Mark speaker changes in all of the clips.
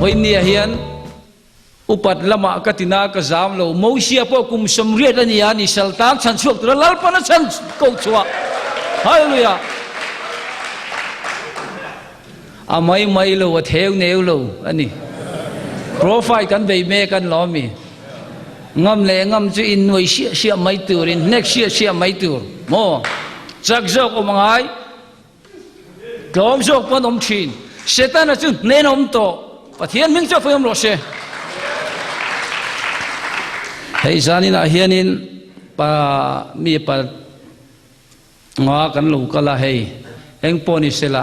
Speaker 1: Vawinia hian upat lamah ka tina ka zam lo. Mosia pawh kum 80 a ni a ni sal tan chhan chhuak tura Lalpan a chhan ko chhuah. Hallelujah! A mai mai lo, a theu neu lo a ni. Profile kan bei mek an lo ami. Ngam leh ngam chu in nuai siah siah mai tur, in hnek siah siah mai tur. Maw? Chak zawk awm a ngai. Tlawm zawk pawn awm thin. Setana chu hnen awm tawh. Pathian hming chu a fawi awm rawh se. Hei zaninah hianin pa mi pa nga kan lo kal a hei eng pawh ni sela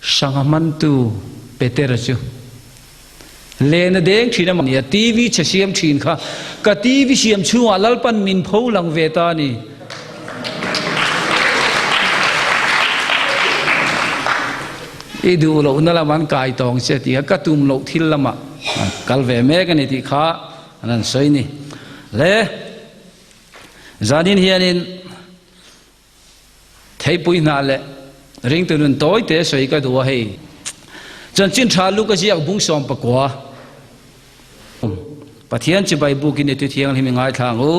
Speaker 1: sangha mantu Petera chu len a deng thin a ni a TV chhe siam thin kha ka TV siam chhungah Lalpan min pho lang ve ta a ni. I duh lohna lam an kai tawng che tih kha ka tum loh thil lamah kal ve mek a ni tih kha an han sawi ni. Le zanin hianin Theipui hnah leh ringtu nun tawi te sawi ka duh a hei. Chanchin tha lu ka ziak bung 19. Pathian chibai bukin i ti thianghlim i ngaithla ang u.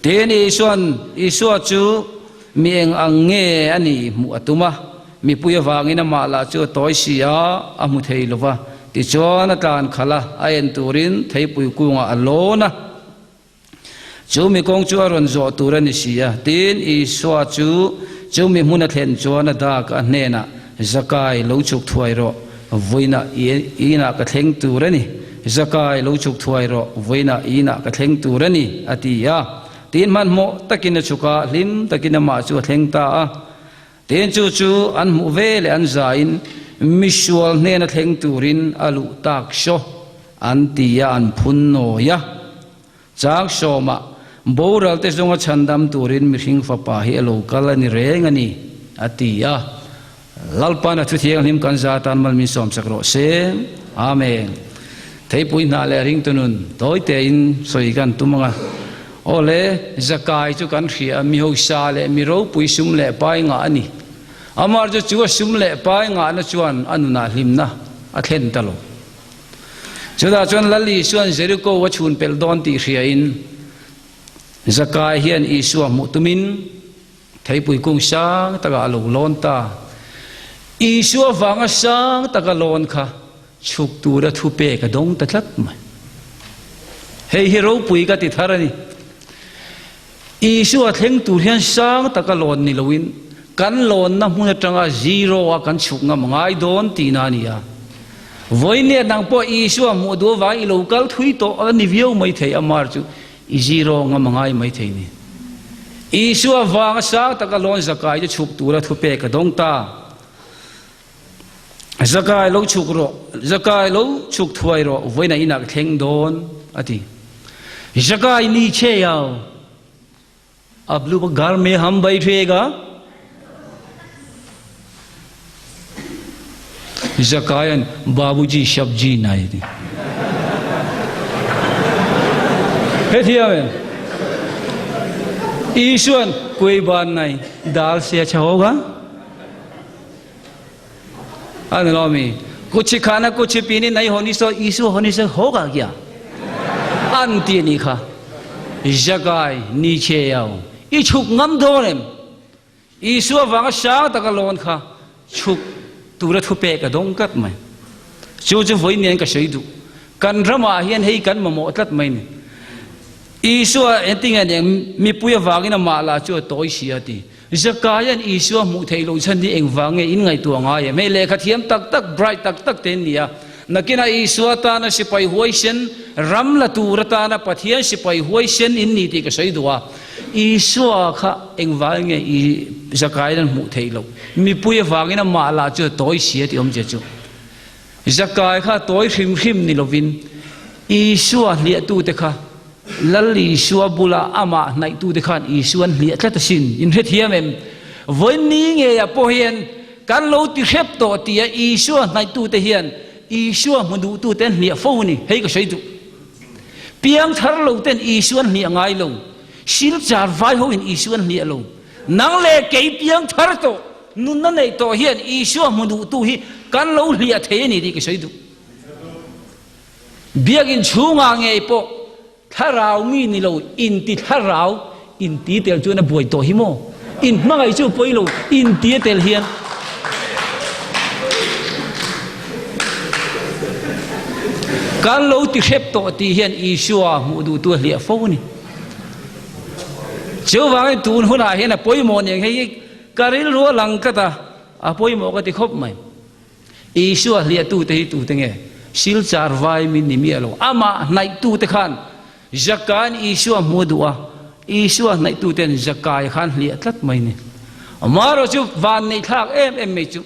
Speaker 1: Tin Isuan Isua chu mi eng ang nge a nih hmuh a tum a, mipui avangin amah lah chu a tawi si a, a hmu thei lo va. Tichuan a tlan khalh a, a en turin theipui kungah a lawn a. Chu mi kawng chu a rawn zawh tur a ni si a. Tin, Isua chu chu mi hmun a thlen chuan a dak a hnenah, Zakai, lo chhuk thuai rawh, vawiinah i inah ka thleng tur a ni. Zakai, lo chhuk thuai rawh, vawiinah i inah ka thleng tur a ni, a ti a. Tin, hmanhmawh takin a chhuk a, hlim takin amah chu a thleng ta a. Tin, chu chu an hmuh ve leh an zain misual hnena thleng turin a luh tak saw an ti a, an phun nawi a. Chang sawmah, Boral te zawnga chhandam turin mihring fapa hi a lo kal a ni reng a ni, a ti a. Lalpan a thu thianghlim kan za atan mal min sawmsak rawh se. Amen. Theipui hnah leh ringtu nun tawi tein sawi kan tum ang a. Aw le, Zakai chu kan hria a, mi hausa leh mi ropui sum leh pai ngah a ni. Amar chu chu a sum leh pai ngahna chuan a nunah hlimna a thlen ta lo. Chutah chuan Lal Isua'n Jeriko a chhun pelh dawn tih hriain Zakai hian Isua hmuh tumin theipui kung sang takah a lo lawn ta. Isua vanga sang taka lawn kha chhuk tura thupek a dawng ta tlat mai. Hei hi ropui ka ti thar a ni. Isua thleng tur hian sang taka lawn ni loin kan lawnna hmun atanga zero a kan chhuk ngam ngai dawn tihna a ni a. Vawinia nang pawh Isua hmuh duh avang i lo kal thui tawh a ni viau mai thei, amar chu i zero ngam a ngai mai thei ni. Isua vanga sang taka lawn zakai chu chhuk tura thupek a dawng ta. Zakai lo chhuk rawh, Zakai lo chhuk thuai rawh, vawiin a inah ka thleng dawn, a ti. Zakai ni che yao, ab lu ghar me hum baithega. Zakaian babuji shabji nai ti. Hethiam em? Isuan koi ban nai dal se acha hoga. A ni lo mi? Kuch khana kuch pini nai honi so Isu honi se hoga kya? An ti ni kha. Zakai ni che yao. I chhuk ngam dawn em? Isua vanga sang taka lawn kha chhuk tura thu pek a dawng tlat mai. Chu chu vawi nen ka sawi duh. Kan ramah hian hei kan mamawh tlat mai ni. Isua engtinge nen mipui avangin amah lah chu a tawi si a ti. Zakaia'n Isua hmuh theih loh chhan hi engvang nge in ngaihtuah ngai em? Hei lehkha thiam tak tak, bright tak tak te an ni a. Nakinah Isua tana sipai huaisen, ram la tur atana Pathian sipai huaisen in ni tih ka sawi duh a. Isua kha engvangin nge i Zakaia'n an hmuh theih loh? Mipui avangin amah lah chu a tawi si a tih awmzia chu. Zakai kha a tawi hrim hrim ni lovin Isua hliahtute kha Lal Isua bula amah hnaihtute khan Isua an hliah tlat asin. In hrethiam em? Vawiin ngeiah pawh hian kan lo ti hrep tawh tia Isua hnaihtute hian Isua hmu duhtute an hliah fo a ni. Hei ka sawi duh. Piang thar lo ten Isua an hliah ngai lo. Silchar vai ho in Isua an hliah lo. Nang leh kei piang thar tawh, nunna neih tawh hian Isua hmu duhtu hi kan lo hliah thei a ni tih ka sawi duh. Biakinn chhungah ngei pawh thlarau mi ni lo inti thlarau inti tel chuan a buai tawh hi maw? In hmangaih chu pawi lo inti a tel hian. Kan lo ti hrep tawh tih hian Isua hmuh duhtu a hliah fo a ni. Chuvangin tun hunah hian a pawimawh nen hei hi ka rilru a lang tlat a, a pawimawh ka ti khawp mai. Isua hliahtute hi tute nge? Silchar vai min ni miah lo. Amah hnaihtute khan Zakaiin Isua hmu a duh a, Isua hnaihtuten Zakai khan hliah tlat mai ni. Amaherawh chu vanneihthlak em em mai chu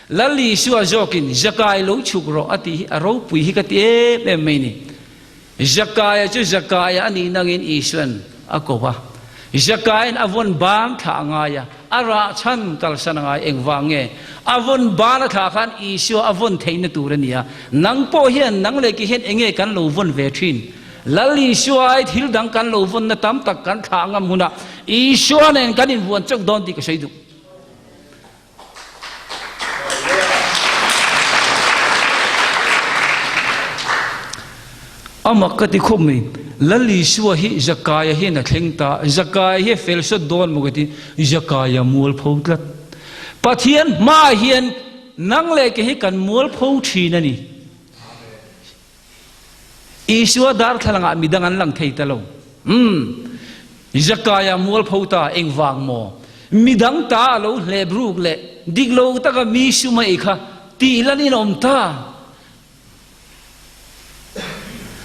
Speaker 1: Lal Isua zawkin Zakai lo chhuk rawh a tih hi a ropui hi ka ti em em mai ni. Zakaia chu Zakaia a nih nangin Isuan a ko a. Zakaiin a vawn ban thlah a ngai a, a rah chhan kalsan a ngai. Engvang nge? A vawn ban a thlah khan Isua a vawn theihna tur a ni a. Nang pawh hian, nang leh kei hian enge kan lo vawn ve thin? Lal Isua ai thil dang kan lo vawnna tam tak kan thlah ngam hunah Isua nen kan invuan chauh dawn tih ka sawi duh. Amah ka ti khawp mai, Lal Isua hi Zakaia hian a thleng ta, Zakaia hi a fel sawt dawn maw ka ti, Zakaia mualpho tlat. Pathian hmaah hian nang leh kei hi kan mualpho thin a ni. Isua darthlalangah midang an lang thei ta lo. Umm. Zakaia mualpho ta engvang maw? Midang ta a lo hlep ruk leh dik lo taka mi sum a ei kha tih lan in awm ta.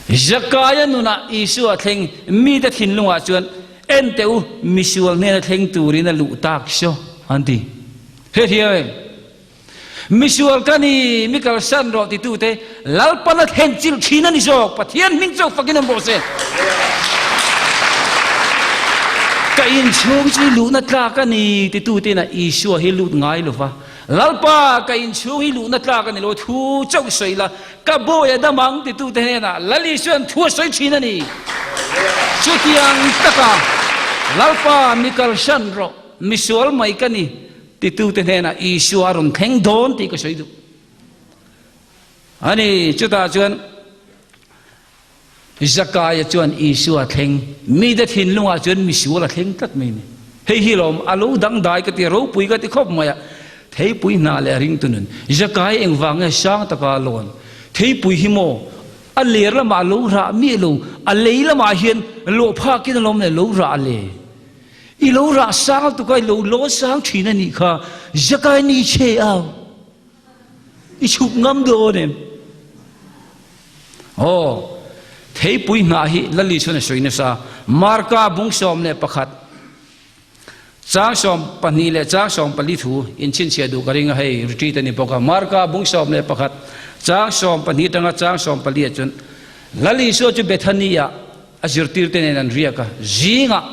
Speaker 1: Zakaia nunah Isua thleng mite thinlungah chuan en teh u, misual hnena thleng turin a luh tak saw an ti. Hrethiam em? Misual ka ni, mi kalsan rawh titute Lalpan a thlen chilh thin a ni zawk, Pathian hming chauh fakin awm rawh se. Ka inchhung chu i luhna tlak a ni titute inah Isua hi lut ngai lo va, Lalpa ka inchhung hi luhna tlak a ni lo, thu chauh sawi la, ka bawi a dam ang titute hnenah Lal Isua'n thu a sawi thin a ni. Chutiang taka Lalpa mi kalsan rawh, misual mai ka ni, Titute hnenah Isua a rawn thleng dawn tih ka sawi duh a ni. Chutah chuan Zakaia chuan Isua a thleng, mite thinlungah chuan misual a thleng tlat mai a ni. Hei hi lawm a lo dangdai ka ti, ropui ka ti khawp mai a. Theipui hna leh a ringtu nun. Zakai engvang nge sang taka a lawn? Theipui hi maw a ler lamah a lo rah miah lo, a lei lamah hian lawh phakin a lawm le, lo rah le. I lo rah sang tuk a, i lo lawn sang thin a nih kha, Zakai ni che au. I chhuk ngam dawn em? Aw, theipui hnah hi Lali chuan a sawi nasa. Marka bung 11, chang 12 leh chang 14 thu inchhinchhiah duh ka ring a, hei retreat a ni bawk a. Marka bung 11, chang 12 atanga chang 14 ah chuan Lali Isua chu Bethany-ah A zirtirte nen an riak a, zingah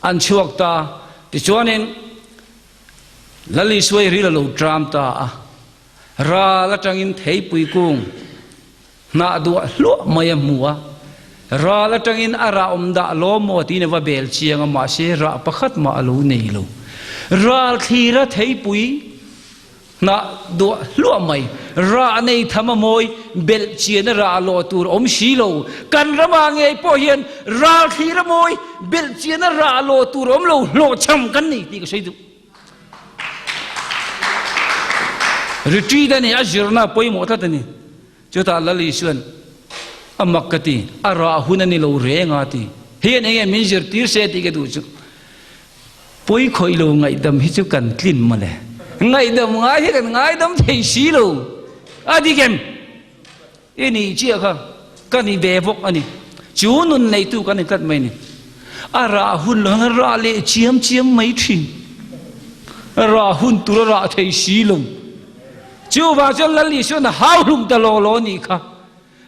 Speaker 1: an chhuak ta. Tichuanin Lal Isua hi ril a lo tram ta a, ral atangin theipui kung hnah duah hluah mai a hmu a. Ral atangin a rah awm dah lawm maw tiin a va bel chiang a, mahse rah pakhat mah a lo nei lo. Ral thlira theipui Hnah duah hluah mai. Rah nei tham a mawi, belh chian a rah lawh tur awm si lo. Kan ramah ngei pawh hian ral thlir a mawi, belh chian a rah lawh tur awm lo, hlawhchham kan nei tih ka sawi duh. Retreat a ni, a zirna a pawimawh tlat a ni. Chutah Lal Isuan, A mak ka ti, a rah hun a ni lo reng a ti. Hian enge min zirtir se tih ka duh chu. Pawi khawih lo ngaihdam hi chu kan tlin mawle. Ngaihdam ngai hi kan ngaidam thei si lo. A dik em? I nih chiah kha ka ni ve bawk a ni. Chu nun neitu kan ni tlat mai ni. A rah hun lo hian rah leh chiam chiam mai thin. Rah hun tur a rah thei si lo. Chuvang chuan Lal Isuan a hau hlum ta law law nih kha.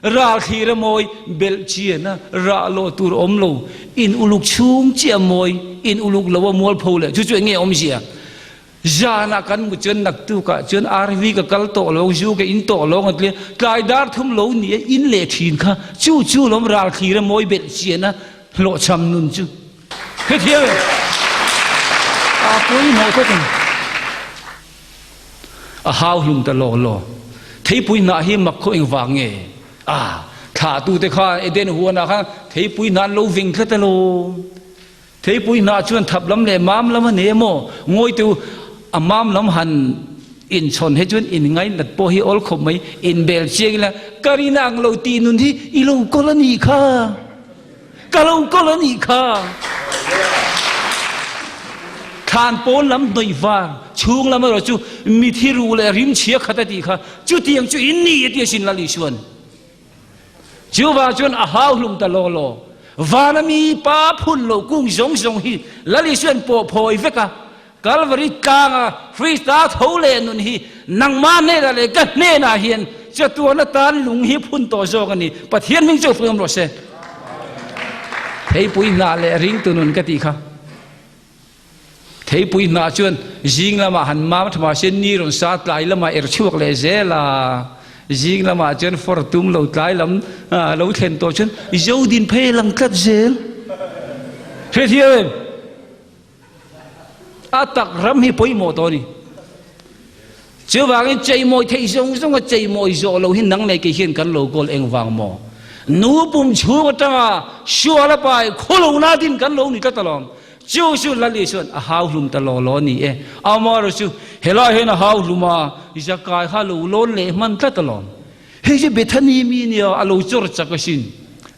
Speaker 1: Ral thlir a mawi, belh chian a rah lawh tur awm lo, in uluk chhung chiah a mawi, in uluk lo a mualpho leh chu chu eng nge awmzia? Zanah kan mu chuan naktukah chuan RV ka kal tawh lo, zu ka in tawh lo ang tia tlai dar thum lo ni a in leh thin kha chu chu lawm ral thlir a mawi belh chian a hlawhchham nun chu. Hrethiam em? A pawimawh tlat a ni. A hau hlum ta law law. Theipui hnah hi mak khaw engvang nge? A! Thlahtute khan Eden huanah khan theipui hna an lo ving tlat alawm. Theipui hnah chuan thap lam leh mam lam a nei emaw? Ngawi teh u, a mam lam han inchhawn hi chuan inngainat pawh hi awl khawp mai. Inbel chiang ila, ka rin ang lo tih nun hi i lo kawl a nih kha. Ka lo kawl a nih kha. Thlan pawn lam hnawih var, chhung lam erawh chu mithi ruh leh rimchhia khat a tih kha. Chutiang chu in ni a ti asin Lal Isuan. Chuvang chuan a hau hlum ta law law. Vana mi pa phun lo kung zawng zawng hi Lal Isuan pawh phawi vek a, Kalvari tlanga Krista tho leh nun hi nangmah hnenah leh ka hnenah hian chatuan atan lung hi phun tawh zawk a ni. Pathian hming chu fuihawm rawh se. Theipui hnah leh ringtu nun ka tih kha. Theipui hnah chuan zing lamah han mam tha mahse ni rawn sa tlai lamah er chhuak leh zel a, zing lamah chuan fawr tum lo tlai lam lo thlen tawh chuan zo din phei a lang tlat zel. Hrethiam em? A tak ram hi pawimawh tawh a ni. Chuvangin cheimawi theih zawng zawnga cheimawi zawh loh hi nang leh kei hian kan lo kawl engvang maw? Nu pum chhung atanga sual a pai khawlohna din kan lo ni tlat alawm. Chu chu Lali chuan a hau hlum ta law law a ni e. Amar chu helai hian a hau hlum a, Zakai kha a lo lawn leh hman tlat alawm. Hei chu Bethany mi nia, a lo chawr chak asin.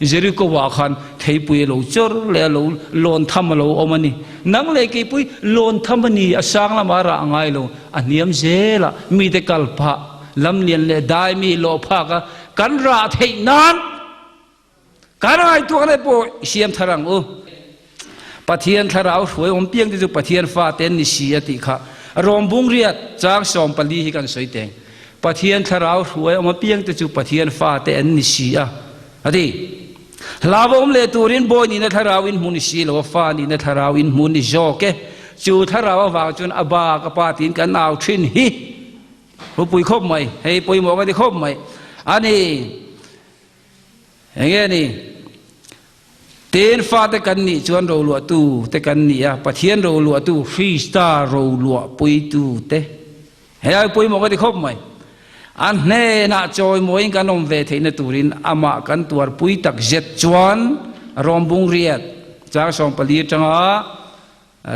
Speaker 1: Jericho-ah khan theipui a lo chawr leh a lo lawn tham a lo awm a ni. Nang leh keipui lawn tham a ni, a sang lamah a rah ngai lo, a hniam zel a, mite kal phah, lamlian leh dai mi lawh phak a, kan rah theih nan kan ngaihtuahna pawh i siam thar ang u. Pathian thlarau hruai awm piang te chu Pathian fate an ni si a tih kha Rom bungriat chang 14 hi kan sawi teng. Pathian thlarau hruai awm apiang te chu Pathian fate an ni si a a ti. Hlauhawm leh turin bawi nihna thlarau in hmu ni si lo a, fa nihna thlarau in hmu ni zawk e. Chu thlarau avang chuan a ba ka pa tiin kan au thin hi. Ropui khawp mai, hei pawimawh ka ti khawp mai a ni. Enge ni? Tin fate kan nih chuan roluahtu te kan ni a, Pathian roluahtu, Krista roluahpuitu te. Hei ai pawimawh ka ti khawp mai. A hnenah chawimawiin kan awm ve theihna turin amah kan tuarpui tak zet chuan Rom bungriat chang 14 atanga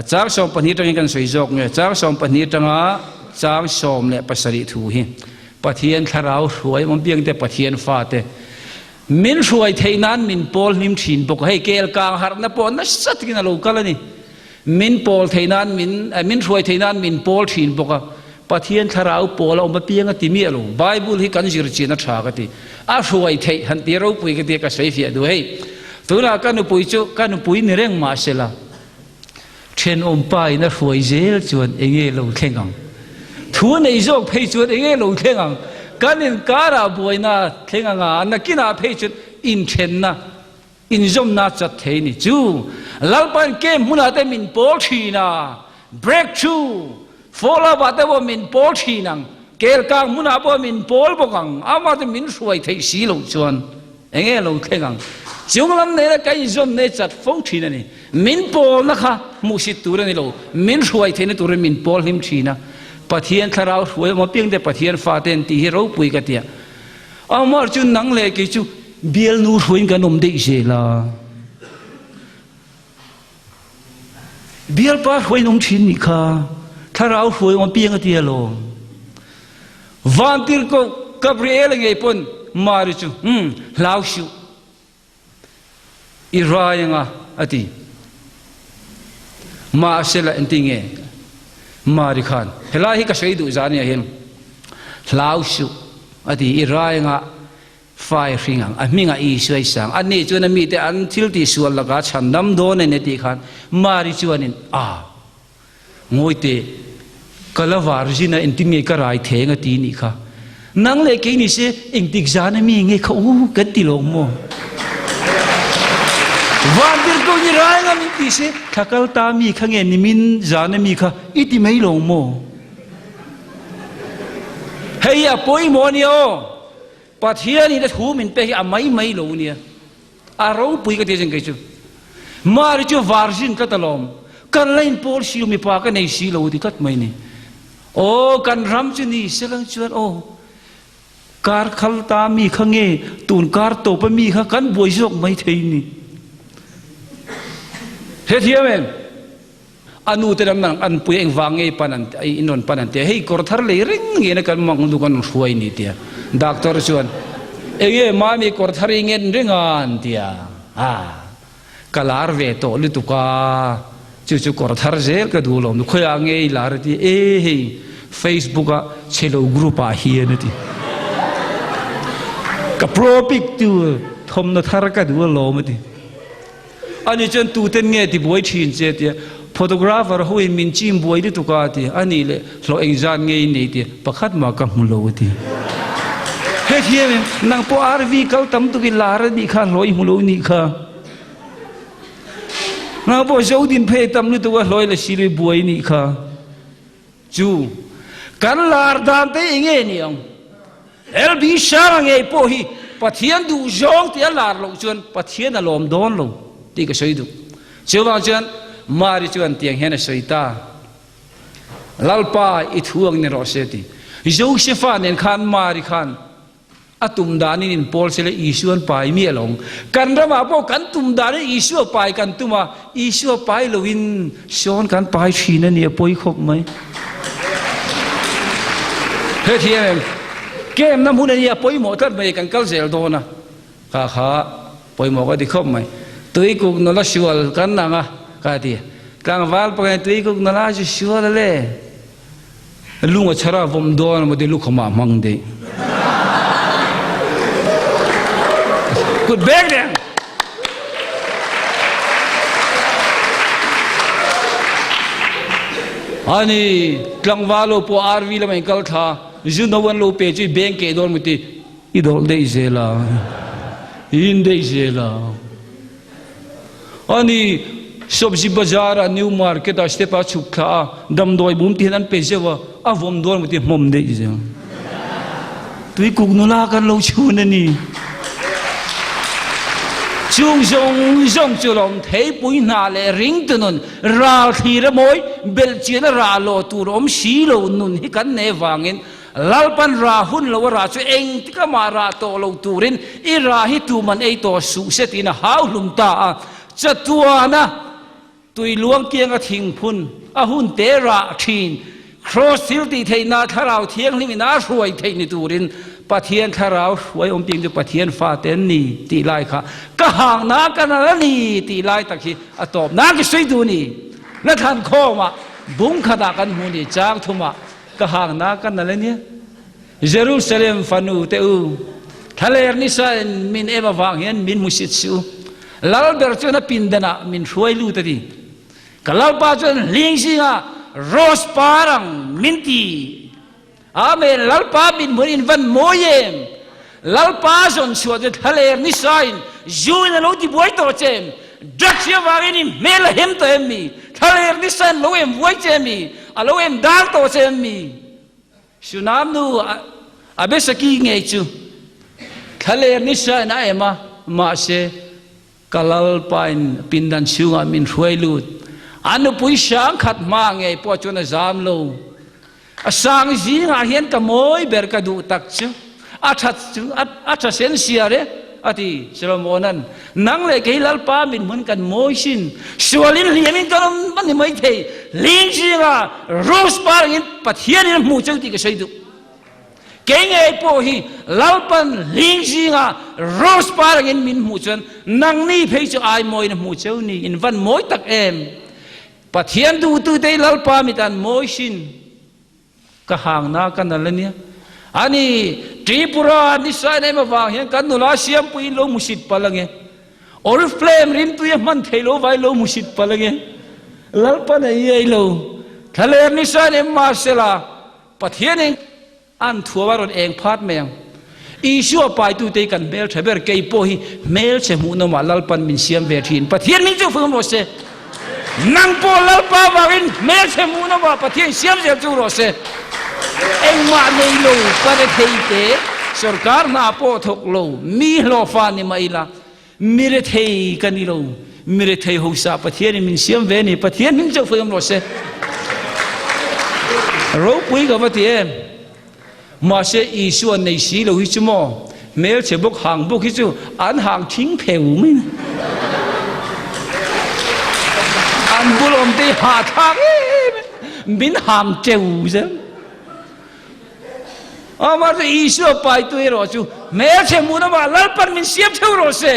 Speaker 1: chang 12 atangin kan sawi zawk nge chang 12 atanga chang 17 thu hi Pathian thlarau hruai awm piang te Pathian fate Min hruai theih nan min pawl hlim thin bawk a, hei kel kang harhna pawh nasa takin a lo kal a ni. Min pawl theih nan min min hruai theih nan min pawl thin bawk a, Pathian thlarau pawl a awm apiang a ti miah lo. Bible hi kan zir chin a tha ka ti. A hruai theih han ti ropui ka ti a ka sawi fiah duh hei. Tunah ka nupui chu ka nupui ni reng mah sela thenawm pa in a hruai zel chuan enge lo thleng ang? Thu nei zawk phei chuan enge lo thleng ang? Kan inkarah buaina thleng anga nakinah phei chuan inthenna, inzawmna chat thei ni chu. Lalpa'n camp hmunah te min pawl thin a, breakthrough, follow up ah te pawh min pawl thin ang, kelkang hmunah pawh min pawl bawk ang, amah chu min hruai theih si loh chuan Enge lo thleng ang? Chung lam nena ka inzawm nei chat fo thin a ni. Min pawlna kha hmuhsit tur a ni lo, min hruai theihna turin min pawl hlim thin a. Pathian thlarau hruai awm apiang te Pathian fate an tih hi ropui ka tia. Amah chu nang leh kei chu bialnu hruaiin kan awm daih zel a. Bialpa hruaiin awm thin nih kha thlarau hruai awm apiang a ti alawm. Vantirhkoh Gabriel-a ngei pawn Mari chu, Umm, hlau suh, i rai anga a ti. Mahsela engti nge Mari khan, helai hi ka sawi duh zan nia hian, hlau suh a ti, i rai anga Fai hring ang, a hmingah Isua i sang. Ani chuan a mite an thil tihsual lakah chhandam dawn a ni tih khan Mari chuanin, A, ngawi teh, ka la var zin a, engtin nge ka rai theng a ti nih kha. Nang leh kei ni se engtik zan a mi nge kha u kan ti lo maw? Vantirhkoh ni rai ngam in ti se, thla kal ta mi kha nge nimin zan a mi kha i ti mai lo maw? Hei a pawimawh a nia aw. Pathian in a thu min pek hi a mai mai lo nia. A ropui ka ti a sin kei chu. Mari chu virgin tlat alawm. Kan la in pawl si lo mipa ka nei si lo ti tlat mai ni. Aw kan ram chu ni se lang chuan aw. Kar khal ta mi kha nge tun kar tawp a mi kha kan buai zawk mai thei ni. Hrethiam em? A nu te lam an pui engvang nge pan an in rawn pan an tia hei kawr thar lei reng nge na kan mang nu kan rawn hruai ni tia doctor chuan enge mami kawr thar i ngen reng a an tia a ka lar ve tawh lutuk a chu chu kawr thar zel ka duh lawm khawiah nge i lar a ti e hei facebook a chhelo group ah hian a ti ka pro pic tu thawmhnaw thar ka duh alawm a ti. Ani chuan tuten nge ti buai thin che tia photographer ho in min chim buai lutuk a ti a nih leh hlawh engzat nge i nei tia pakhat mah ka hmu lo a ti. Hetiang in nang pawh RV kal tam tuk i lar a nih kha hlawh i hmu lo nih kha. Nang pawh Zodin phei tam lutuk a hlawh i la si lo i buai nih kha. Chu kan lar dan te enge ni ang? LB Sanga ngei pawh hi Pathian duh zawng tih a lar loh chuan Pathian a lawm dawn lo tih ka sawi duh. Chuvang chuan Mari chuan tiang hian a sawi ta, Lalpa i thu ang ni rawh se ti. Josefa nen khan Mari khan a tum danin in pawl sela Isua an pai miah lo ang. Kan ramah pawh kan tum danin Isua pai kan tum a, Isua pai loin sawn kan pai thin a ni a pawi khawp mai. Hetiang em kemna hmun a nia pawimawh tlat mai kan kal zel dawn a, kha kha pawimawh ka ti khawp mai. Tuikuk nula sual kan ang a ka ti. Tlangval pakhat tuikuk nula chu sual a le. Lung a chhar a vawm dawn emaw ti lukham ah hmang daih. Kut beng reng. Ani tlangval lo pawh RV lama in kal thla zu no an lo pe chu i beng keh dawn maw ti i dawlh daih zel a i in daih zel a. Ani Sobji Bazar a New Market a step a chhuk thla a, damdawi bum ti hian an pe zeuh a, a vawm dawn maw ti hmawm daih zel. Tuikuk nula kan lo chhun a ni. Chung zawng zawng chu lawm theipui hna leh ringtu nun ral thlir a mawi belhchian a rah lawh tur awm si lo nun hi kan nei vangin Lalpan rah hun lo a rah chu engtik amah rah tawh lo turin i rah hi tuman ei tawh suh se tiin a hau hlum ta a. Chatuana tui luang kianga thingphun a hun te rah thin Kraws thil tih theihna Thlarau Thianghlim in a hruai theih ni turin Pathian Thlarau hruai awm ting chu Pathian fate an ni tih lai kha ka hang na ka nal a ni tih lai tak hi a tawp nan ka sawi duh a ni. Na thlan khawmah bung khatah kan hmu ni chang thumah Ka hangnak kan nal ania. Jerusalem fanu te u, thlaler nisa in min em avang hian min hmusit suh u. Lal ber chuan a pindan ah min hruai lut a ti. Ka Lalpa chuan hling zingah rose par ang min ti. Amen, Lalpa min hmun in van mawi em. Lalpa zawn chhuah chu thlaler nisa in zu in a lo ti buai tawh che em? Drugs hi avangin i hmel a hem tawh em mi? Thlaler nisa in lo em vuai che em mi? A lo em dar tawh che em mi? Sunam nu Abesaki ngei chu thlaler nisa in a em a, mahse ka Lalpa in pindan chhungah min hruai lut. A nupui sang khat hma ngei pawh chuan a zam lo. A sang zingah hian ka mawi ber ka duh tak chu a tha chu a tha sen siar e a ti Solomonan nang leh kei Lalpa min hmun kan mawi sin sualin hliamin kan awm a ni mai thei hling zingah rose par angin Pathianin a hmuh cheu tih ka sawi duh kei ngei pawh hi Lalpan hling zingah rose par angin min hmuh chuan nangni phei chu ai mawiin a hmuh cheu ni in van mawi tak em Pathian duhtute hi Lalpa mit an mawi sin. Ka hangna ka nal ania. Ani Tripura ni sain em avang hian kan nula siampui lo musit palh ange. Oriflame rimtui a hman thei lo vai lo musit palh ange. Lalpa nei ei lo. Thlaler ni sain em mahsela Pathian in An thuam a rawn eng phat mai ang. Isua paitute hi kan hmeltha ber, kei pawh hi hmelchhe hmuhnawmah Lalpan min siam ve thin. Pathian min chu fung rawh se. Nang pawh Lalpa vangin hmelchhe hmuhnawmah Pathian siam zel chu rawh se. Engmah nei lo ka re thei te, sorkar hna pawh thawk lo, mi hlawhfa ni mah ila, mi rethei ka ni lo, mi rethei hosa Pathianin min siam ve a ni, Pathian hming chauh fawih awm rawh se. Ropui ka va ti em. Mahse Isua nei si lo hi chu maw hmelchhe bawk hang bawk hi chu an hang thing pheu mai na. An bul awm te hi hahthlak em em min hang teu zel. Amah chu Isua paitu erawh chu hmelchhe hmuh namah Lalpan min siam theuh rawh se.